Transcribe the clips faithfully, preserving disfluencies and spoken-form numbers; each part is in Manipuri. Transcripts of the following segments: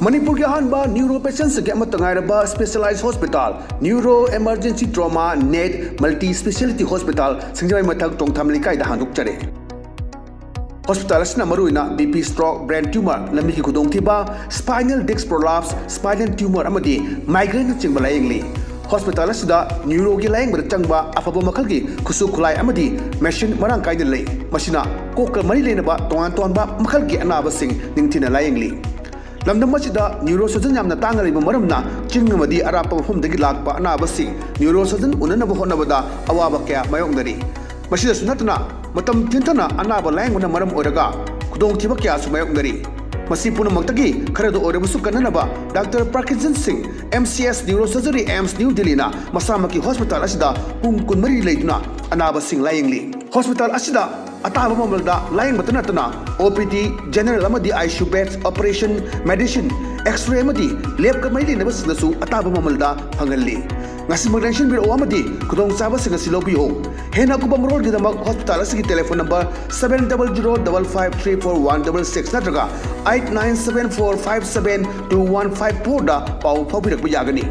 ꯃꯅꯤꯄꯨꯔꯒꯤ ꯑꯍꯥꯟꯕ ꯅ꯭ꯌꯨꯔꯣ ꯄꯦꯁꯦꯟꯁꯤꯡꯒꯤ ꯑꯃꯠꯇ ꯉꯥꯏꯔꯕ specialise hospital, neuro emergency trauma net multi speciality hospital, Singjamei ꯃꯊꯛ ꯇꯣꯡꯊꯥꯝ ꯂꯩꯀꯥꯏꯗ ꯍꯥꯡꯗꯣꯛꯆꯔꯦ꯫ ꯍꯣꯁꯄꯤꯇꯥꯜ ꯑꯁꯤꯅ ꯃꯔꯨꯑꯣꯏꯅ B P stroke, brain tumour, ꯂꯝꯕꯤꯒꯤ ꯈꯨꯗꯣꯡꯊꯤꯕ, spinal disc prolapse, spinal tumour ꯑꯃꯗꯤ ꯃꯥꯏꯒ꯭ꯔꯦꯟꯅꯆꯤꯡꯕ ꯂꯥꯌꯦꯡꯂꯤ꯫ ꯍꯣꯁꯄꯤꯇꯥꯜ ꯑꯁꯤꯗ ꯅ꯭ꯌꯨꯔꯣꯒꯤ ꯂꯥꯌꯦꯡꯕꯗ ꯆꯪꯕ ꯑꯐꯕ ꯃꯈꯜꯒꯤ ꯈꯨꯠꯁꯨ ꯈꯨꯠꯂꯥꯏ ꯑꯃꯗꯤ ꯃꯦꯁꯤꯟ ꯃꯔꯥꯡ ꯀꯥꯏꯅ ꯂꯩ꯫ ꯃꯁꯤꯅ ꯀꯣꯛꯀ ꯃꯔꯤ ꯂꯩꯅꯕ ꯇꯣꯉꯥꯟ ꯇꯣꯉꯥꯟꯕ ꯃꯈꯜꯒꯤ ꯑꯅꯥꯕꯁꯤꯡ ꯅꯤꯡꯊꯤꯅ ꯂꯥꯌꯦꯡꯂꯤ꯫ ꯂꯝꯗꯝ ꯑꯁꯤꯗ ꯅ꯭ꯌꯨꯔꯣ ꯁꯔꯖꯟ ꯌꯥꯝꯅ ꯇꯥꯡꯅ ꯂꯩꯕ ꯃꯔꯝꯅ ꯆꯤꯡ ꯑꯃꯗꯤ ꯑꯔꯥꯞꯄ ꯃꯐꯝꯗꯒꯤ ꯂꯥꯛꯄ ꯑꯅꯥꯕꯁꯤꯡ ꯅ꯭ꯌꯨꯔꯣ ꯁꯔꯖꯟ ꯎꯅꯅꯕ ꯍꯣꯠꯅꯕꯗ ꯑꯋꯥꯕ ꯀꯌꯥ ꯃꯥꯌꯣꯛꯅꯔꯤ꯫ ꯃꯁꯤꯗꯁꯨ ꯅꯠꯇꯅ ꯃꯇꯝ ꯊꯤꯟꯊꯅ ꯑꯅꯥꯕ ꯂꯥꯌꯦꯡꯕꯅ ꯃꯔꯝ ꯑꯣꯏꯔꯒ ꯈꯨꯗꯣꯡꯊꯤꯕ ꯀꯌꯥꯁꯨ ꯃꯥꯌꯣꯛꯅꯔꯤ꯫ ꯃꯁꯤ ꯄꯨꯝꯅꯃꯛꯇꯒꯤ ꯈꯔꯗ ꯑꯣꯏꯔꯕꯁꯨ ꯀꯟꯅꯅꯕ ꯗꯥꯛꯇꯔ ꯄ꯭ꯔꯀꯤꯟꯖꯟ ꯁꯤꯡ, M C S neuro surgery, AIIMS new ꯗꯤꯜꯂꯤꯅ ꯃꯁꯥꯃꯛꯀꯤ ꯍꯣꯁꯄꯤꯇꯥꯜ ꯑꯁꯤꯗ ꯄꯨꯡ ꯀꯨꯟꯃꯔꯤ ꯂꯩꯗꯨꯅ ꯑꯅꯥꯕꯁꯤꯡ ꯂꯥꯌꯦꯡꯂꯤ꯫ ꯍꯣꯁꯄꯤꯇꯥꯜ ꯑꯁꯤꯗ ꯑꯇꯥꯕ ꯃꯃꯜꯗ ꯂꯥꯌꯦꯡꯕꯇ ꯅꯠꯇꯅ ꯑꯣ ꯄꯤ ꯗꯤ, ꯖꯦꯅꯔꯦꯜ ꯑꯃꯗꯤ I C U beds, operation, medicine, X-ray ꯑꯃꯗꯤ ꯂꯦꯕꯀ ꯃꯔꯤ ꯂꯩꯅꯕꯁꯤꯡꯗꯁꯨ ꯑꯇꯥꯕ ꯃꯃꯜꯗ ꯐꯪꯍꯜꯂꯤ꯫ ꯉꯁꯤꯃꯛ ꯂꯦꯡꯁꯤꯟꯕꯤꯔꯛꯎ ꯑꯃꯗꯤ ꯈꯨꯗꯣꯡꯆꯥꯕꯁꯤꯡ ꯑꯁꯤ ꯂꯧꯕꯤꯌꯨ꯫ ꯍꯦꯟꯅ ꯑꯀꯨꯞꯄ ꯃꯔꯣꯜꯒꯤꯗꯃꯛ ꯍꯣꯁꯄꯤꯇꯥꯜ ꯑꯁꯤꯒꯤ telephone number seven double zero double five three four one double six ꯅꯠꯇ꯭ꯔꯒ eight nine seven four five seven two one five four ꯗ ꯄꯥꯎ ꯐꯥꯎꯕꯤꯔꯛꯄ ꯌꯥꯒꯅꯤ꯫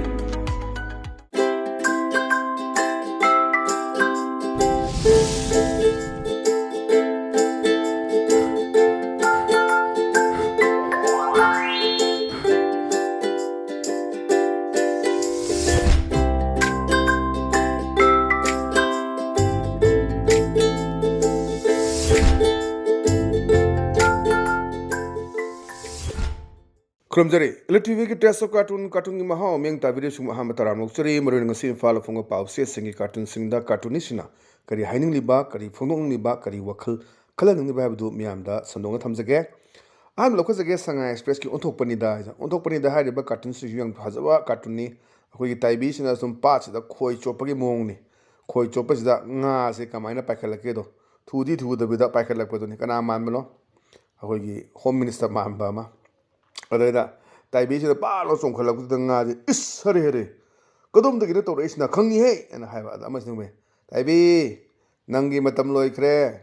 ꯈꯨꯔꯨꯝꯖꯔꯤ꯫ ꯏꯂꯤꯠ ꯇꯤ ꯚꯤꯒꯤ Taste of Cartoon, ꯀꯥꯔꯇꯨꯟꯒꯤ ꯃꯍꯥꯎ ꯃꯤꯠꯌꯦꯡ ꯇꯥꯕꯤꯔꯤꯕꯁꯤꯡꯕꯨ ꯑꯍꯥꯟꯕ ꯇꯔꯥꯝꯅ ꯑꯣꯛꯆꯔꯤ꯫ ꯃꯔꯨꯑꯣꯏꯅ ꯉꯁꯤ ꯏꯝꯐꯥꯜꯗ ꯐꯣꯡꯕ ꯄꯥꯎꯆꯦꯁꯤꯡꯒꯤ ꯀꯥꯔꯇꯨꯟꯁꯤꯡꯗ ꯀꯥꯔꯇꯨꯅꯤꯁꯁꯤꯡꯅ ꯀꯔꯤ ꯍꯥꯏꯅꯤꯡꯂꯤꯕ, ꯀꯔꯤ ꯐꯣꯡꯗꯣꯛꯅꯤꯡꯂꯤꯕ, ꯀꯔꯤ ꯋꯥꯈꯜ ꯈꯜꯍꯟꯅꯤꯡꯂꯤꯕ ꯍꯥꯏꯕꯗꯨ ꯃꯤꯌꯥꯝꯗ ꯁꯟꯗꯣꯛꯅ ꯊꯝꯖꯒꯦ꯫ ꯑꯍꯥꯟꯕ ꯂꯧꯈꯠꯆꯒꯦ, ꯁꯉꯥꯏ ꯑꯦꯛꯁꯄ꯭ꯔꯦꯁꯀꯤ ꯑꯣꯟꯊꯣꯛꯄꯅꯤꯗ ꯍꯥꯏꯁꯦ꯫ ꯑꯣꯟꯊꯣꯛꯄꯅꯤꯗ ꯍꯥꯏꯔꯤꯕ ꯀꯥꯔꯇꯨꯟꯁꯤꯁꯨ ꯌꯥꯝ ꯐꯖꯕ ꯀꯥꯔꯇꯨꯟꯅꯤ꯫ ꯑꯩꯈꯣꯏꯒꯤ ꯇꯥꯏꯕꯤꯁꯤꯅ ꯁꯨꯝ ꯄꯥꯠꯁꯤꯗ ꯈꯣꯏ ꯆꯣꯞꯄꯒꯤ ꯃꯑꯣꯡꯅꯤ꯫ ꯈꯣꯏ ꯆꯣꯞꯄꯁꯤꯗ ꯉꯥꯁꯦ ꯀꯃꯥꯏꯅ ꯄꯥꯏꯈꯠꯂꯛꯀꯦꯗꯣ, ꯊꯨꯗꯤ ꯊꯨꯗꯕꯤꯗ ꯄꯥꯏꯈꯠꯂꯛꯄꯗꯨꯅꯤ꯫ ꯀꯅꯥ ꯃꯥꯟꯕꯅꯣ? ꯑꯩꯈꯣꯏꯒꯤ ꯍꯣꯝ ꯃꯤꯅꯤꯁꯇꯔ ꯃꯥꯟꯕ ꯑꯃ꯫ ꯑꯗꯩꯗ ꯇꯥꯏꯕꯤꯁꯤꯗ ꯄꯥꯛ ꯂꯥꯎ ꯆꯣꯡꯈꯠꯂꯛꯄꯗꯨꯗ ꯉꯥꯁꯦ, "ꯏꯁ, ꯍꯔꯦ ꯍꯔꯦ, ꯀꯗꯣꯝꯗꯒꯤꯅꯣ ꯇꯧꯔꯛꯏꯁꯤꯅ? ꯈꯪꯉꯤꯍꯦ!" ꯍꯥꯏꯅ ꯍꯥꯏꯕ꯫ ꯑꯗ ꯑꯃꯁꯤꯅ ꯍꯪꯕ, "ꯇꯥꯏꯕꯤ, ꯅꯪꯒꯤ ꯃꯇꯝ ꯂꯣꯏꯈ꯭ꯔꯦ꯫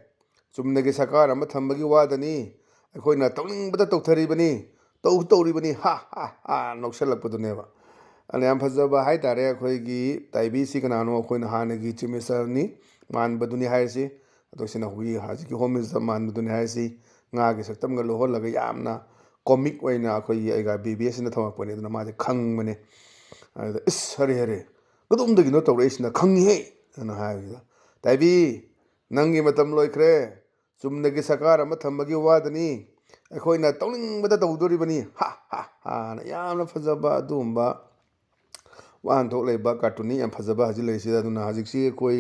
ꯆꯨꯝꯅꯒꯤ ꯁꯔꯀꯥꯔ ꯑꯃ ꯊꯝꯕꯒꯤ ꯋꯥꯗꯅꯤ꯫ ꯑꯩꯈꯣꯏꯅ ꯇꯧꯅꯤꯡꯕꯗ ꯇꯧꯊꯔꯤꯕꯅꯤ꯫ ꯇꯧ ꯇꯧꯔꯤꯕꯅꯤ, ꯍꯥ ꯍꯥ ꯍꯥ ꯅꯣꯛꯁꯜꯂꯛꯄꯗꯨꯅꯦꯕ꯫ ꯑꯗꯨꯅ ꯌꯥꯝ ꯐꯖꯕ ꯍꯥꯏꯇꯥꯔꯦ꯫ ꯑꯩꯈꯣꯏꯒꯤ ꯇꯥꯏꯕꯤꯁꯤ ꯀꯅꯥꯅꯣ? ꯑꯩꯈꯣꯏꯅ ꯍꯥꯟꯅꯒꯤ ꯆꯤꯐ ꯃꯤꯅꯤꯁꯇꯔꯅꯤ ꯃꯥꯟꯕꯗꯨꯅꯤ ꯍꯥꯏꯔꯤꯁꯤ꯫ ꯑꯗꯣ ꯁꯤꯅ ꯑꯩꯈꯣꯏꯒꯤ ꯍꯧꯖꯤꯛꯀꯤ ꯍꯣꯝ ꯃꯤꯅꯤꯁꯇꯔ ꯃꯥꯟꯕꯗꯨꯅꯤ ꯍꯥꯏꯔꯤꯁꯤ꯫ ꯉꯥꯒꯤ ꯁꯛꯇꯝꯒ ꯂꯣꯜꯍꯜꯂꯒ ꯌꯥꯝꯅ ꯀꯣꯃꯤꯛ ꯑꯣꯏꯅ ꯑꯩꯈꯣꯏꯒꯤ ꯑꯩꯒ ꯕꯤ ꯕꯤ ꯑꯦꯁꯁꯤꯅ ꯊꯝꯃꯛꯄꯅꯦ꯫ ꯑꯗꯨꯅ ꯃꯥꯁꯦ ꯈꯪꯕꯅꯦ꯫ ꯑꯗꯨꯗ "ꯏꯁ, ꯍꯔꯦ ꯍꯔꯦ, ꯀꯗꯣꯝꯗꯒꯤꯅꯣ ꯇꯧꯔꯛꯏꯁꯤꯅ? ꯈꯪꯉꯤꯍꯦ!" ꯑꯅ ꯍꯥꯏꯕꯁꯤꯗ, "ꯇꯥꯏꯕꯤ, ꯅꯪꯒꯤ ꯃꯇꯝ ꯂꯣꯏꯈ꯭ꯔꯦ꯫ ꯆꯨꯝꯅꯒꯤ ꯁꯔꯀꯥꯔ ꯑꯃ ꯊꯝꯕꯒꯤ ꯋꯥꯗꯅꯤ꯫ ꯑꯩꯈꯣꯏꯅ ꯇꯧꯅꯤꯡꯕꯗ ꯇꯧꯗꯣꯔꯤꯕꯅꯤ꯫ ꯍꯥ ꯍꯥ ꯍꯥꯅ" ꯌꯥꯝꯅ ꯐꯖꯕ ꯑꯗꯨꯒꯨꯝꯕ ꯋꯥꯍꯟꯊꯣꯛ ꯂꯩꯕ ꯀꯥꯔꯇꯨꯟꯅꯤ꯫ ꯌꯥꯝ ꯐꯖꯕ ꯍꯧꯖꯤꯛ ꯂꯩꯔꯤꯁꯤꯗ꯫ ꯑꯗꯨꯅ ꯍꯧꯖꯤꯛꯁꯤ ꯑꯩꯈꯣꯏ,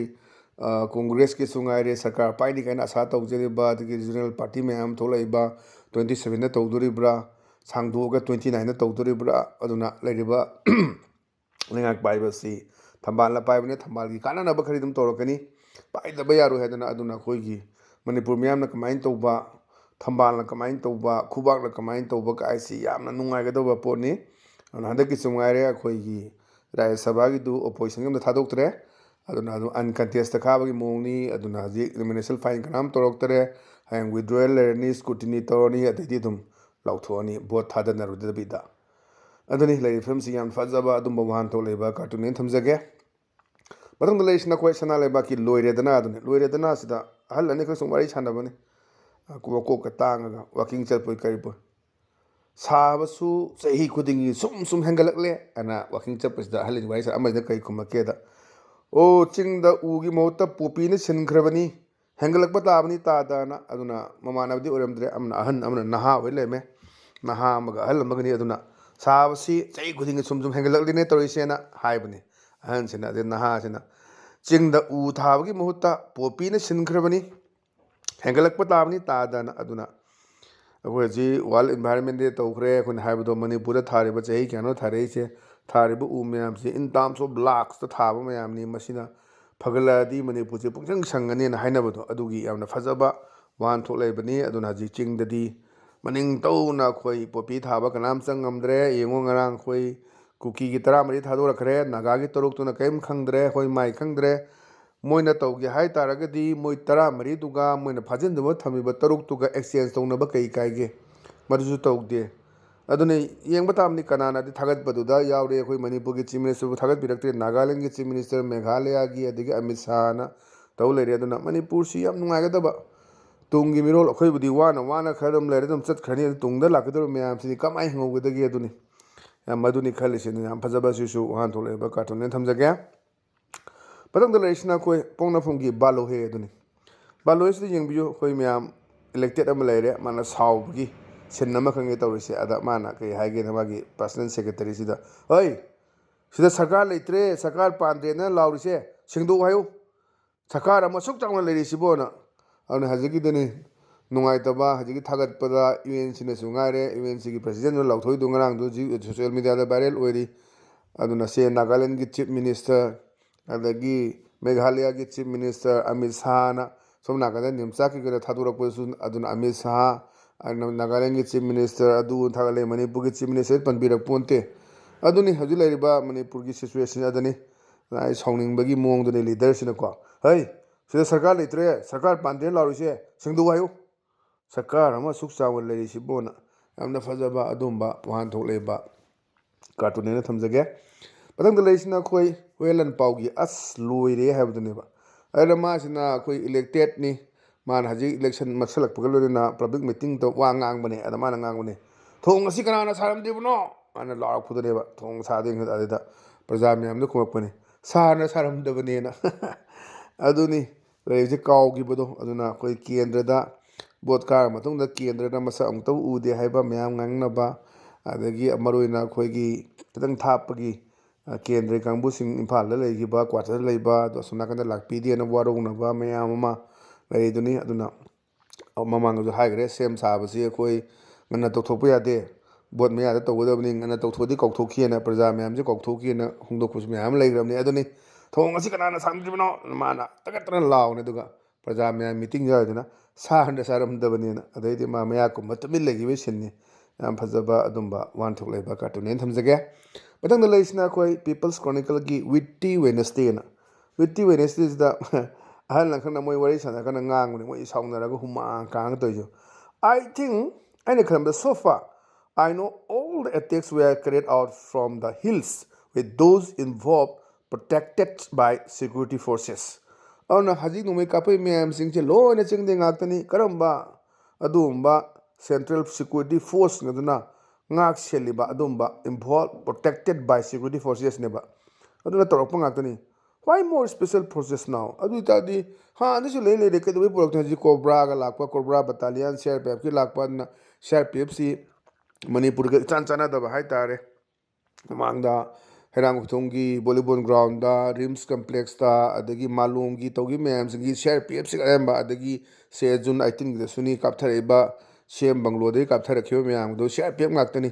ꯑ, ꯀꯣꯡꯒ꯭ꯔꯦꯁꯀꯤꯁꯨ ꯉꯥꯏꯔꯦ, ꯁꯔꯀꯥꯔ ꯄꯥꯏꯅꯤ ꯀꯥꯏꯅ ꯑꯁꯥ ꯇꯧꯖꯔꯤꯕ, ꯑꯗꯒꯤ ꯔꯤꯖꯅꯦꯜ ꯄꯥꯔꯇꯤ ꯃꯌꯥꯝ ꯊꯣꯛꯂꯛꯏꯕ, twenty sevenꯗ ꯇꯧꯗꯣꯔꯤꯕ꯭ꯔꯥ, ꯁꯥꯡꯗꯣꯛꯑꯒ twenty nineꯗ ꯇꯧꯗꯣꯔꯤꯕ꯭ꯔꯥ? ꯑꯗꯨꯅ ꯂꯩꯔꯤꯕ ꯂꯩꯉꯥꯛ ꯄꯥꯏꯕꯁꯤ ꯊꯝꯕꯥꯜꯅ ꯄꯥꯏꯕꯅꯦ, ꯊꯝꯕꯥꯜꯒꯤ ꯀꯥꯟꯅꯅꯕ ꯈꯔꯗꯤ ꯑꯗꯨꯝ ꯇꯧꯔꯛꯀꯅꯤ, ꯄꯥꯏꯗꯕ ꯌꯥꯔꯣꯏ ꯍꯥꯏꯗꯅ꯫ ꯑꯗꯨꯅ ꯑꯩꯈꯣꯏꯒꯤ ꯃꯅꯤꯄꯨꯔ ꯃꯤꯌꯥꯝꯅ ꯀꯃꯥꯏꯅ ꯇꯧꯕ, ꯊꯝꯕꯥꯜꯅ ꯀꯃꯥꯏꯅ ꯇꯧꯕ, ꯈꯨꯕꯥꯛꯅ ꯀꯃꯥꯏꯅ ꯇꯧꯕ ꯀꯥꯏꯁꯤ ꯌꯥꯝꯅ ꯅꯨꯡꯉꯥꯏꯒꯗꯧꯕ ꯄꯣꯠꯅꯤ꯫ ꯑꯗꯨꯅ ꯍꯟꯗꯛꯀꯤꯁꯨ ꯉꯥꯏꯔꯦ, ꯑꯩꯈꯣꯏꯒꯤ ꯔꯥꯖ꯭ꯌ ꯁꯚꯥꯒꯤꯗꯨ ꯑꯣꯄꯣꯖꯤꯁꯟꯒꯤ ꯑꯝꯇ ꯊꯥꯗꯣꯛꯇ꯭ꯔꯦ꯫ ꯑꯗꯨꯅ ꯑꯗꯨꯝ ꯑꯟꯀꯟꯇꯦꯁꯇ ꯀꯥꯕꯒꯤ ꯃꯑꯣꯡꯅꯤ꯫ ꯑꯗꯨꯅ ꯍꯧꯖꯤꯛ ꯅꯣꯃꯤꯅꯦꯁꯟ ꯐꯥꯏꯜ ꯀꯅꯥꯝ ꯇꯧꯔꯛꯇꯔꯦ꯫ ꯍꯌꯦꯡ ꯋꯤꯗ꯭ꯔꯣꯌꯦꯜ ꯂꯩꯔꯅꯤ, ꯁ꯭ꯀ꯭ꯔꯨꯇꯤꯅꯤ ꯇꯧꯔꯅꯤ, ꯑꯗꯩꯗꯤ ꯑꯗꯨꯝ ꯂꯥꯎꯊꯣꯛꯑꯅꯤ ꯚꯣꯠ ꯊꯥꯗꯅꯔꯨꯗꯕꯤꯗ꯫ ꯑꯗꯨꯅꯤ ꯂꯩꯔꯤꯕ ꯐꯤꯕꯝꯁꯤ꯫ ꯌꯥꯝ ꯐꯖꯕ ꯑꯗꯨꯝꯕ ꯋꯥꯍꯟꯊꯣꯛ ꯂꯩꯕ ꯀꯥꯔꯇꯨꯟ ꯑꯣꯏꯅ ꯊꯝꯖꯒꯦ꯫ ꯃꯊꯪꯗ ꯂꯩꯔꯤꯁꯤꯅ ꯑꯩꯈꯣꯏ ꯁꯅꯥ ꯂꯩꯕꯥꯛꯀꯤ "ꯂꯣꯏꯔꯦꯗꯅ" ꯑꯗꯨꯅꯤ꯫ "ꯂꯣꯏꯔꯦꯗꯅ" ꯁꯤꯗ ꯑꯍꯜ ꯑꯅꯤꯈꯛ ꯁꯨꯝ ꯋꯥꯔꯤ ꯁꯥꯟꯅꯕꯅꯤ꯫ ꯑ, ꯃꯀꯣꯛꯀ ꯇꯥꯡꯉꯒ ꯋꯥꯀꯤꯡ ꯆꯠꯄꯣꯏ ꯀꯔꯤꯕꯣꯏ꯫ "ꯁꯥꯕꯁꯨ ꯆꯍꯤ ꯈꯨꯗꯤꯡꯒꯤ ꯁꯨꯝ ꯁꯨꯝ ꯍꯦꯟꯒꯠꯂꯛꯂꯦ" ꯍꯥꯏꯅ ꯋꯥꯀꯤꯡ ꯆꯠꯄꯁꯤꯗ ꯑꯍꯜ ꯑꯅꯤ ꯋꯥꯔꯤ ꯁꯥꯟꯅ-, ꯑꯃꯁꯤꯅ ꯀꯔꯤ ꯈꯨꯝꯃꯛꯀꯦꯗ, "ꯑꯣ, ꯆꯤꯡꯗ ꯎꯒꯤ ꯃꯍꯨꯠꯇ ꯄꯣꯄꯤꯅ ꯁꯤꯟꯈ꯭ꯔꯕꯅꯤ, ꯍꯦꯟꯒꯠꯂꯛꯄ ꯇꯥꯕꯅꯤ ꯇꯥꯗꯅ"꯫ ꯑꯗꯨꯅ ꯃꯃꯥꯟꯅꯕꯗꯤ ꯑꯣꯏꯔꯝꯗ꯭ꯔꯦ, ꯑꯃꯅ ꯑꯍꯟ ꯑꯃꯅ ꯅꯍꯥ ꯑꯣꯏ ꯂꯩꯔꯝꯃꯦ꯫ ꯅꯍꯥ ꯑꯃꯒ ꯑꯍꯜ ꯑꯃꯒꯅꯤ꯫ ꯑꯗꯨꯅ "ꯁꯥꯕꯁꯤ ꯆꯍꯤ ꯈꯨꯗꯤꯡꯒꯤ ꯁꯨꯝ ꯁꯨꯝ ꯍꯦꯟꯒꯠꯂꯛꯂꯤꯅꯦ ꯇꯧꯔꯤꯁꯦꯅ" ꯍꯥꯏꯕꯅꯤ ꯑꯍꯟꯁꯤꯅ꯫ ꯑꯗꯩ ꯅꯍꯥꯁꯤꯅ "ꯆꯤꯡꯗ ꯎ ꯊꯥꯕꯒꯤ ꯃꯍꯨꯠꯇ ꯄꯣꯄꯤꯅ ꯁꯤꯟꯈ꯭ꯔꯕꯅꯤ, ꯍꯦꯟꯒꯠꯂꯛꯄ ꯇꯥꯕꯅꯤ ꯇꯥꯗꯅ"꯫ ꯑꯗꯨꯅ ꯑꯩꯈꯣꯏ ꯍꯧꯖꯤꯛ World Environment Day ꯇꯧꯈ꯭ꯔꯦ꯫ ꯑꯩꯈꯣꯏꯅ ꯍꯥꯏꯕꯗꯣ ꯃꯅꯤꯄꯨꯔꯗ ꯊꯥꯔꯤꯕ ꯆꯍꯤ ꯀꯌꯥꯅꯣ ꯊꯥꯔꯛꯏꯁꯦ, ꯊꯥꯔꯤꯕ ꯎ ꯃꯌꯥꯝꯁꯦ in terms of lakhsꯇ ꯊꯥꯕ ꯃꯌꯥꯝꯅꯤ꯫ ꯃꯁꯤꯅ ꯐꯒꯠꯂꯛꯑꯗꯤ ꯃꯅꯤꯄꯨꯔꯁꯦ ꯄꯨꯡꯁꯪ ꯁꯪꯒꯅꯦꯅ ꯍꯥꯏꯅꯕꯗꯣ, ꯑꯗꯨꯒꯤ ꯌꯥꯝꯅ ꯐꯖꯕ ꯋꯥꯍꯟꯊꯣꯛ ꯂꯩꯕꯅꯤ꯫ ꯑꯗꯨꯅ ꯍꯧꯖꯤꯛ ꯆꯤꯡꯗꯗꯤ ꯃꯅꯤꯡ ꯇꯧꯅ ꯑꯩꯈꯣꯏ ꯄꯣꯄꯤ ꯊꯥꯕ ꯀꯅꯥꯝ ꯆꯪ ꯉꯝꯗ꯭ꯔꯦ꯫ ꯌꯦꯡꯉꯣ, ꯉꯔꯥꯡ ꯑꯩꯈꯣꯏ ꯀꯨꯀꯤꯒꯤ ꯇꯔꯥꯃꯔꯤ ꯊꯥꯗꯣꯔꯛꯈ꯭ꯔꯦ, ꯅꯥꯒꯥꯒꯤ ꯇꯔꯨꯛꯇꯨꯅ ꯀꯔꯤꯝ ꯈꯪꯗ꯭ꯔꯦ, ꯍꯣꯏ ꯃꯥꯏ ꯈꯪꯗ꯭ꯔꯦ꯫ ꯃꯣꯏꯅ ꯇꯧꯒꯦ ꯍꯥꯏ ꯇꯥꯔꯒꯗꯤ ꯃꯣꯏ ꯇꯔꯥꯃꯔꯤꯗꯨꯒ ꯃꯣꯏꯅ ꯐꯥꯖꯤꯟꯗꯨꯅ ꯊꯝꯃꯤꯕ ꯇꯔꯨꯛꯇꯨꯒ exchange ꯇꯧꯅꯕ ꯀꯩ ꯀꯥꯏꯒꯦ? ꯃꯗꯨꯁꯨ ꯇꯧꯗꯦ꯫ ꯑꯗꯨꯅ ꯌꯦꯡꯕ ꯇꯥꯕꯅꯤ, ꯀꯅꯥꯅꯗꯤ ꯊꯥꯒꯠꯄꯗꯨꯗ ꯌꯥꯎꯔꯦ, ꯑꯩꯈꯣꯏ ꯃꯅꯤꯄꯨꯔꯒꯤ Chief Ministerꯕꯨ ꯊꯥꯒꯠꯄꯤꯔꯛꯇ꯭ꯔꯦ, ꯅꯥꯒꯥꯂꯦꯟꯒꯤ Chief Minister, ꯃꯦꯘꯥꯂꯌꯥꯒꯤ, ꯑꯗꯒꯤ ꯑꯃꯤꯠ ꯁꯥꯍꯅ ꯇꯧ ꯂꯩꯔꯦ꯫ ꯑꯗꯨꯅ ꯃꯅꯤꯄꯨꯔꯁꯤ ꯌꯥꯝ ꯅꯨꯡꯉꯥꯏꯒꯗꯕ, ꯇꯨꯡꯒꯤ ꯃꯤꯔꯣꯜ ꯑꯩꯈꯣꯏꯕꯨꯗꯤ ꯋꯥꯅ ꯋꯥꯅ ꯈꯔ ꯑꯗꯨꯝ ꯂꯩꯔ ꯑꯗꯨꯝ ꯆꯠꯈ꯭ꯔꯅꯤ, ꯑꯗꯨ ꯇꯨꯡꯗ ꯂꯥꯛꯀꯗꯧꯔꯤꯕ ꯃꯌꯥꯝꯁꯤꯗꯤ ꯀꯃꯥꯏꯅ ꯍꯤꯡꯍꯧꯒꯗꯒꯦ? ꯑꯗꯨꯅꯤ ꯌꯥꯝ ꯃꯗꯨꯅꯤ ꯈꯜꯂꯤꯁꯤ꯫ ꯑꯗꯨꯅ ꯌꯥꯝ ꯐꯖꯕ, ꯁꯤꯁꯨ ꯋꯥꯍꯟꯊꯣꯛ ꯂꯩꯕ cartoonꯅꯦꯅ ꯊꯝꯖꯒꯦ꯫ ꯃꯊꯪꯗ ꯂꯩꯔꯤꯁꯤꯅ ꯑꯩꯈꯣꯏ ꯄꯣꯛꯅꯐꯝꯒꯤ ꯕꯥꯂꯣꯍꯦ ꯑꯗꯨꯅꯤ꯫ ꯕꯥꯂꯣꯍꯦꯁꯤꯗ ꯌꯦꯡꯕꯤꯌꯨ, ꯑꯩꯈꯣꯏ ꯃꯌꯥꯝ elected ꯑꯃ ꯂꯩꯔꯦ, ꯃꯥꯅ ꯁꯥꯎꯕꯒꯤ scene ꯑꯃꯈꯛꯅꯦ ꯇꯧꯔꯤꯁꯦ꯫ ꯑꯗ ꯃꯥꯅ ꯀꯩ ꯍꯥꯏꯒꯦꯅ, ꯃꯥꯒꯤ personal secretaryꯁꯤꯗ, "ꯍꯣꯏ, ꯁꯤꯗ ꯁꯔꯀꯥꯔ ꯂꯩꯇ꯭ꯔꯦ, ꯁꯔꯀꯥꯔ ꯄꯥꯟꯗ꯭ꯔꯦꯅ ꯂꯥꯎꯔꯤꯁꯦ ꯁꯦꯡꯗꯣꯛꯎ ꯍꯥꯏꯌꯨ, ꯁꯔꯀꯥꯔ ꯑꯃ ꯑꯁꯨꯛ ꯆꯥꯎꯅ ꯂꯩꯔꯤꯁꯤꯕꯣꯅ"꯫ ꯑꯗꯨꯅ ꯍꯧꯖꯤꯛꯀꯤꯗꯨꯅꯤ ꯅꯨꯡꯉꯥꯏꯇꯕ, ꯍꯧꯖꯤꯛꯀꯤ ꯊꯥꯒꯠꯄꯗ UNCꯅꯁꯨ ꯉꯥꯏꯔꯦ, UNCꯒꯤ presidentꯗꯨ ꯂꯥꯎꯊꯣꯛꯏꯗꯨ ꯉꯔꯥꯡꯗꯨ ꯍꯧꯖꯤꯛ social mediaꯗ viral ꯑꯣꯏꯔꯤ꯫ ꯑꯗꯨꯅ ꯁꯦ ꯅꯥꯒꯥꯂꯦꯟꯒꯤ Chief Minister, ꯑꯗꯒꯤ ꯃꯦꯘꯥꯂꯌꯥꯒꯤ Chief Minister ꯑꯃꯤꯠ ꯁꯥꯍꯅ ꯁꯣꯝ ꯅꯥꯀꯟꯗ ꯅꯤꯝꯆꯥꯛꯀꯤ ꯀꯩꯅꯣ ꯊꯥꯗꯣꯔꯛꯄꯗꯁꯨ, ꯑꯗꯨꯅ ꯑꯃꯤꯠ ꯁꯥꯍ, ꯑꯗꯨꯅ ꯅꯥꯒꯥꯂꯦꯟꯒꯤ Chief Minister ꯑꯗꯨ ꯊꯥꯒꯠꯂꯦ, ꯃꯅꯤꯄꯨꯔꯒꯤ Chief Minister ꯄꯟꯕꯤꯔꯛꯄ ꯅꯠꯇꯦ꯫ ꯑꯗꯨꯅꯤ ꯍꯧꯖꯤꯛ ꯂꯩꯔꯤꯕ ꯃꯅꯤꯄꯨꯔꯒꯤ situation ꯑꯗꯨꯅꯤ꯫ ꯑꯩ ꯁꯥꯎꯅꯤꯡꯕꯒꯤ ꯃꯑꯣꯡꯗꯨꯅꯤ leaderꯁꯤꯅꯀꯣ, "ꯍꯩ, ꯁꯤꯗ ꯁꯔꯀꯥꯔ ꯂꯩꯇ꯭ꯔꯦ, ꯁꯔꯀꯥꯔ ꯄꯥꯟꯗ꯭ꯔꯦꯅ ꯂꯥꯎꯔꯤꯁꯦ ꯁꯦꯡꯗꯣꯛꯎ ꯍꯥꯏꯌꯨ, ꯁꯔꯀꯥꯔ ꯑꯃ ꯑꯁꯨꯛ ꯆꯥꯎꯅ ꯂꯩꯔꯤꯁꯤꯕꯨꯅ"꯫ ꯌꯥꯝꯅ ꯐꯖꯕ ꯑꯗꯨꯝꯕ ꯋꯥꯍꯟꯊꯣꯛ ꯂꯩꯕ cartoon ꯍꯥꯏꯅ ꯊꯝꯖꯒꯦ꯫ ꯃꯊꯪꯗ ꯂꯩꯔꯤꯁꯤꯅ ꯑꯩꯈꯣꯏ ꯍꯨꯌꯦꯟ ꯂꯥꯟꯄꯥꯎꯒꯤ "ꯑꯁ ꯂꯣꯏꯔꯦ" ꯍꯥꯏꯕꯗꯨꯅꯦꯕ꯫ ꯑꯗꯨꯅ ꯃꯥꯁꯤꯅ ꯑꯩꯈꯣꯏ electedꯅꯤ, ꯃꯥꯅ ꯍꯧꯖꯤꯛ election ꯅꯛꯁꯜꯂꯛꯄꯒ ꯂꯣꯏꯅꯅ public meetingꯗ ꯋꯥ ꯉꯥꯡꯕꯅꯦ꯫ ꯑꯗ ꯃꯥꯅ ꯉꯥꯡꯕꯅꯦ, "ꯊꯣꯡ ꯑꯁꯤ ꯀꯅꯥꯅ ꯁꯥꯔꯝꯗ꯭ꯔꯤꯕꯅꯣ?" ꯃꯥꯅ ꯂꯥꯎꯔꯛꯄꯗꯨꯅꯦꯕ꯫ ꯊꯣꯡ ꯁꯥꯗ꯭ꯔꯤꯉꯩꯗ ꯑꯗꯨꯗ ꯄ꯭ꯔꯖꯥ ꯃꯌꯥꯝꯗ ꯈꯨꯝꯃꯛꯄꯅꯦ, "ꯁꯥꯔꯅ ꯁꯥꯔꯝꯗꯕꯅꯦꯅ"꯫ ꯑꯗꯨꯅꯤ ꯂꯩꯔꯤꯕꯁꯦ, ꯀꯥꯎꯈꯤꯕꯗꯣ꯫ ꯑꯗꯨꯅ ꯑꯩꯈꯣꯏ ꯀꯦꯟꯗ꯭ꯔꯗ vote ꯀꯥꯔ ꯃꯇꯨꯡꯗ ꯀꯦꯟꯗ꯭ꯔꯗ ꯃꯁꯛ ꯑꯃꯨꯛꯇꯕꯨ ꯎꯗꯦ ꯍꯥꯏꯕ ꯃꯌꯥꯝ ꯉꯥꯡꯅꯕ, ꯑꯗꯒꯤ ꯃꯔꯨꯑꯣꯏꯅ ꯑꯩꯈꯣꯏꯒꯤ ꯈꯤꯇꯪ ꯊꯥꯞꯄꯒꯤ, ꯑ, ꯀꯦꯟꯗ꯭ꯔꯒꯤ ꯀꯥꯡꯕꯨꯁꯤꯡ ꯏꯝꯐꯥꯜꯗ ꯂꯩꯈꯤꯕ, quarterꯗ ꯂꯩꯕ, ꯑꯗꯣ ꯑꯁꯣꯝ ꯅꯥꯀꯟꯗ ꯂꯥꯛꯄꯤꯗꯦꯅ ꯋꯥꯔꯧꯅꯕ ꯃꯌꯥꯝ ꯑꯃ ꯂꯩꯔꯤꯗꯨꯅꯤ꯫ ꯑꯗꯨꯅ ꯃꯃꯥꯡꯗꯁꯨ ꯍꯥꯏꯈ꯭ꯔꯦ, ꯁꯦꯝ ꯁꯥꯕꯁꯤ ꯑꯩꯈꯣꯏ ꯉꯟꯅ ꯇꯧꯊꯣꯛꯄ ꯌꯥꯗꯦ꯫ Vote ꯃꯌꯥꯗ ꯇꯧꯒꯗꯕꯅꯤ, ꯉꯟꯅ ꯇꯧꯊꯣꯛꯑꯗꯤ ꯀꯥꯎꯊꯣꯛꯈꯤꯑꯅ, ꯄ꯭ꯔꯖꯥ ꯃꯌꯥꯝꯁꯦ ꯀꯥꯎꯊꯣꯛꯈꯤꯑꯅ ꯍꯣꯡꯗꯣꯛꯄꯁꯨ ꯃꯌꯥꯝ ꯑꯃ ꯂꯩꯈ꯭ꯔꯕꯅꯤ꯫ ꯑꯗꯨꯅꯤ, "ꯊꯣꯡ ꯑꯁꯤ ꯀꯅꯥꯅ ꯁꯥꯟꯗ꯭ꯔꯤꯕꯅꯣ?" ꯃꯥꯅ ꯇꯀꯠꯇꯅ ꯂꯥꯎꯅꯤ꯫ ꯑꯗꯨꯒ ꯄ꯭ꯔꯖꯥ ꯃꯌꯥꯝ meeting ꯌꯥꯎꯔꯤꯗꯨꯅ "ꯁꯥꯍꯟꯗ ꯆꯥꯔꯝꯗꯕꯅꯦꯅ"꯫ ꯑꯗꯩꯗꯤ ꯃꯥ ꯃꯌꯥ ꯀꯨꯝꯕ ꯇꯨꯃꯤꯟ ꯂꯩꯈꯤꯕꯒꯤ sceneꯅꯤ꯫ ꯌꯥꯝ ꯐꯖꯕ ꯑꯗꯨꯝꯕ ꯋꯥꯍꯟꯊꯣꯛ ꯂꯩꯕ cartoon ꯍꯥꯏꯅ ꯊꯝꯖꯒꯦ꯫ ꯃꯊꯪꯗ ꯂꯩꯔꯤꯁꯤꯅ ꯑꯩꯈꯣꯏ People's Chronicleꯒꯤ Witty Wednesdayꯅ꯫ Witty Wednesdayꯁꯤꯗ ꯑꯍꯜ ꯑꯃꯈꯛꯅ ꯃꯣꯏ ꯋꯥꯔꯤ ꯁꯥꯟꯅꯔꯀꯥꯟꯗ ꯉꯥꯡꯕꯅꯦ, ꯃꯣꯏ ꯁꯥꯎꯅꯔꯒ ꯍꯨꯃꯥꯡ ꯀꯥꯡꯉꯒ ꯇꯧꯔꯤꯁꯦ꯫ I think, ꯑꯩꯅ ꯈꯟꯕꯗ so far I know all the attacks were carried out from the hills, with those involved protected by security forces. ꯑꯗꯨꯅ ꯍꯧꯖꯤꯛ ꯅꯣꯡꯃꯩ ꯀꯥꯞꯄꯩ ꯃꯌꯥꯝꯁꯤꯡꯁꯦ ꯂꯣꯏꯅ ꯆꯤꯡꯗꯩ ꯉꯥꯛꯇꯅꯤ꯫ ꯀꯔꯝꯕ? ꯑꯗꯨꯒꯨꯝꯕ central security force ꯑꯗꯨꯅ ꯉꯥꯛ ꯁꯦꯜꯂꯤꯕ ꯑꯗꯨꯒꯨꯝꯕ involved, protected by security forcesꯅꯦꯕ꯫ ꯑꯗꯨꯅ ꯇꯧꯔꯛꯄ ꯉꯥꯛꯇꯅꯤ꯫ Why more special forces now? ꯑꯗꯨ ꯑꯣꯏꯇꯥꯔꯗꯤ ꯍꯥꯟꯅꯗꯩꯁꯨ ꯂꯩ ꯂꯩꯔꯦ, ꯀꯩꯗꯧꯕꯩ ꯄꯨꯔꯛꯇꯣꯏꯅꯣ? ꯍꯧꯖꯤꯛ COBRAꯒ ꯂꯥꯛꯄ, COBRA battalion, CRPFꯀꯤ ꯂꯥꯛꯄ ꯑꯗꯨꯅ CRPFꯁꯤ ꯃꯅꯤꯄꯨꯔꯒ ꯏꯆꯥꯟ ꯆꯥꯟꯅꯗꯕ ꯍꯥꯏꯇꯥꯔꯦ꯫ ꯃꯃꯥꯡꯗ ꯍꯩꯔꯥꯡꯒꯣꯏꯊꯣꯡꯒꯤ volleyball groundꯇ, RIMS complexꯇ, ꯑꯗꯒꯤ ꯃꯥꯂꯣꯝꯒꯤ ꯇꯧꯈꯤꯕ ꯃꯌꯥꯝꯁꯤꯡꯒꯤ CRPFꯁꯤꯡ ꯑꯌꯥꯝꯕ, ꯑꯗꯒꯤ ꯁꯦ June eighteenꯒꯤꯗꯁꯨꯅꯤ ꯀꯥꯞꯊꯔꯛꯏꯕ CM bungalow ꯗꯒꯤ ꯀꯥꯞꯊꯔꯛꯈꯤꯕ ꯃꯌꯥꯝꯗꯣ CRPF ꯉꯥꯛꯇꯅꯤ꯫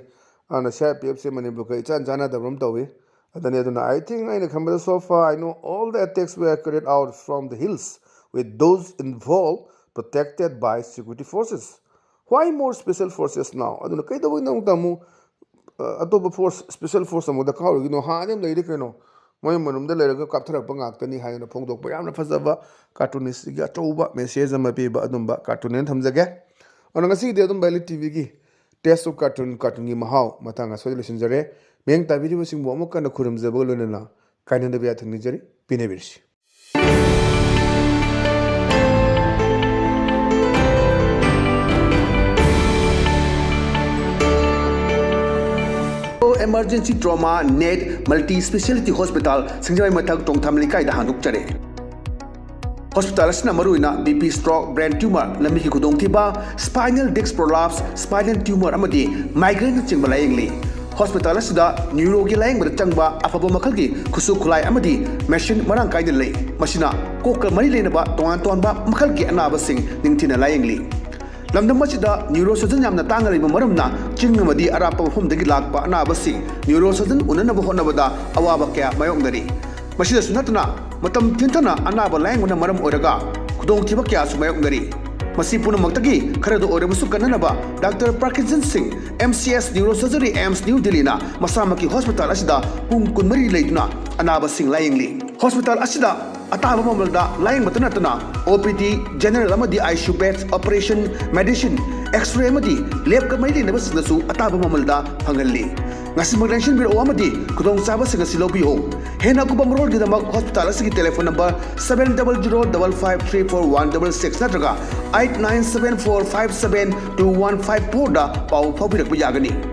ꯑꯗꯨꯅ CRPFꯁꯦ ꯃꯅꯤꯄꯨꯔꯒ ꯏꯆꯥꯟ ꯆꯥꯟꯅꯗꯕ ꯑꯃ ꯇꯧꯏ꯫ ꯑꯗꯨꯅꯤ, ꯑꯗꯨꯅ I think ꯑꯩꯅ ꯈꯟꯕꯗ, so far I know all the attacks were carried out from the hills, with those involved protected by security forces. Why more special forces now? ꯑꯗꯨꯅ ꯀꯩꯗꯧꯕꯒꯤꯗꯃꯛꯇ ꯑꯃꯨꯛ ꯑ, ꯑꯇꯣꯞꯄ force, special force ꯑꯃꯨꯛ ꯗꯔꯀꯥꯔ ꯑꯣꯏꯔꯤꯅꯣ? ꯍꯥꯟꯅ ꯑꯗꯨꯝ ꯂꯩꯔꯤ ꯀꯩꯅꯣ, ꯃꯣꯏ ꯃꯅꯨꯡꯗ ꯂꯩꯔꯒ ꯀꯥꯞꯊꯔꯛꯄ ꯉꯥꯛꯇꯅꯤ ꯍꯥꯏꯅ ꯐꯣꯡꯗꯣꯛꯄ ꯌꯥꯝꯅ ꯐꯖꯕ cartoonistꯀꯤ ꯑꯆꯧꯕ message ꯑꯃ ꯄꯤꯕ ꯑꯗꯨꯝꯕ cartoon ꯑꯣꯏꯅ ꯊꯝꯖꯒꯦ꯫ ꯑꯗꯨꯅ ꯉꯁꯤꯒꯤꯗꯤ ꯑꯗꯨꯝ Valley TVꯒꯤ Taste of Cartoon, cartoonꯒꯤ ꯃꯍꯥꯎ ꯃꯇꯥꯡ ꯑꯁ꯭ꯋꯥꯏꯗ ꯂꯣꯏꯁꯤꯟꯖꯔꯦ꯫ ꯃꯤꯠꯌꯦꯡ ꯇꯥꯕꯤꯔꯤꯕꯁꯤꯡꯕꯨ ꯑꯃꯨꯛ ꯍꯟꯅ ꯈꯨꯔꯨꯝꯖꯕꯒ ꯂꯣꯏꯅꯅ ꯀꯥꯏꯅꯗꯕ ꯌꯥꯊꯪ ꯅꯤꯖꯔꯤ꯫ ꯄꯦꯟꯅꯕꯤꯔꯁꯤ꯫ Emergency Trauma Net Multi Speciality Hospital, ꯁꯤꯡꯖꯃꯩ ꯃꯊꯛ ꯇꯣꯡꯊꯥꯝ ꯂꯩꯀꯥꯏꯗ ꯍꯥꯡꯗꯣꯛꯆꯔꯦ꯫ Hospital ꯑꯁꯤꯅ ꯃꯔꯨꯑꯣꯏꯅ BP stroke, brain tumor, ꯂꯝꯕꯤꯒꯤ ꯈꯨꯗꯣꯡꯊꯤꯕ, spinal disc prolapse, spinal tumor ꯑꯃꯗꯤ migraineꯅꯆꯤꯡꯕ ꯂꯥꯌꯦꯡꯂꯤ꯫ Hospital ꯑꯁꯤꯗ neuroꯒꯤ ꯂꯥꯌꯦꯡꯕꯗ ꯆꯪꯕ ꯑꯐꯕ ꯃꯈꯜꯒꯤ ꯈꯨꯠꯁꯨ ꯈꯨꯠꯂꯥꯏ ꯑꯃꯗꯤ machine ꯃꯔꯥꯡ ꯀꯥꯏꯅ ꯂꯩ꯫ ꯃꯁꯤꯅ ꯀꯣꯛꯀ ꯃꯔꯤ ꯂꯩꯅꯕ ꯇꯣꯉꯥꯟ ꯇꯣꯉꯥꯟꯕ ꯃꯈꯜꯒꯤ ꯑꯅꯥꯕꯁꯤꯡ ꯅꯤꯡꯊꯤꯅ ꯂꯥꯌꯦꯡꯂꯤ꯫ ꯂꯝꯗꯝ ꯑꯁꯤꯗ neurosurgeon ꯌꯥꯝꯅ ꯇꯥꯡꯅ ꯂꯩꯕ ꯃꯔꯝꯅ ꯆꯤꯡ ꯑꯃꯗꯤ ꯑꯔꯥꯞꯄ ꯃꯐꯝꯗꯒꯤ ꯂꯥꯛꯄ ꯑꯅꯥꯕꯁꯤꯡ neurosurgeon ꯎꯅꯅꯕ ꯍꯣꯠꯅꯕꯗ ꯑꯋꯥꯕ ꯀꯌꯥ ꯃꯥꯌꯣꯛꯅꯔꯤ꯫ ꯃꯁꯤꯗꯁꯨ ꯅꯠꯇꯅ ꯃꯇꯝ ꯊꯦꯡꯊꯅ ꯑꯅꯥꯕ ꯂꯥꯌꯦꯡꯕꯅ ꯃꯔꯝ ꯑꯣꯏꯔꯒ ꯈꯨꯗꯣꯡꯊꯤꯕ ꯀꯌꯥꯁꯨ ꯃꯥꯌꯣꯛꯅꯔꯤ꯫ ꯃꯁꯤ ꯄꯨꯝꯅꯃꯛꯇꯒꯤ ꯈꯔꯗ ꯑꯣꯏꯔꯕꯁꯨ ꯀꯟꯅꯅꯕ Doctor Parkinson Singh, MCS Neurosurgery, AIIMS New Delhiꯅ ꯃꯁꯥꯃꯛꯀꯤ hospital ꯑꯁꯤꯗ ꯄꯨꯡ ꯀꯨꯟꯃꯔꯤ ꯂꯩꯗꯨꯅ ꯑꯅꯥꯕꯁꯤꯡ ꯂꯥꯌꯦꯡꯂꯤ꯫ Hospital ꯑꯁꯤꯗ ꯑꯇꯥꯕ ꯃꯃꯜꯗ ꯂꯥꯌꯦꯡꯕꯇ ꯅꯠꯇꯅ ꯑꯣ ꯄꯤ ꯗꯤ, ꯖꯦꯅꯔꯦꯜ ꯑꯃꯗꯤ I C U beds, operation, medicine, X-ray ꯑꯃꯗꯤ ꯂꯦꯕꯀ ꯃꯔꯤ ꯂꯩꯅꯕꯁꯤꯡꯗꯁꯨ ꯑꯇꯥꯕ ꯃꯃꯜꯗ ꯐꯪꯍꯜꯂꯤ꯫ ꯉꯁꯤꯃꯛ ꯂꯦꯡꯁꯤꯟꯕꯤꯔꯛꯑꯣ ꯑꯃꯗꯤ ꯈꯨꯗꯣꯡꯆꯥꯕꯁꯤꯡ ꯑꯁꯤ ꯂꯧꯕꯤꯌꯨ꯫ ꯍꯦꯟꯅ ꯑꯀꯨꯞꯄ ꯃꯔꯣꯜꯒꯤꯗꯃꯛ ꯍꯣꯁꯄꯤꯇꯥꯜ ꯑꯁꯤꯒꯤ telephone number seven double zero double five three four one double six ꯅꯠꯇ꯭ꯔꯒ eight nine seven four five seven two one five fourꯗ ꯄꯥꯎ ꯐꯥꯎꯕꯤꯔꯛꯄ ꯌꯥꯒꯅꯤ꯫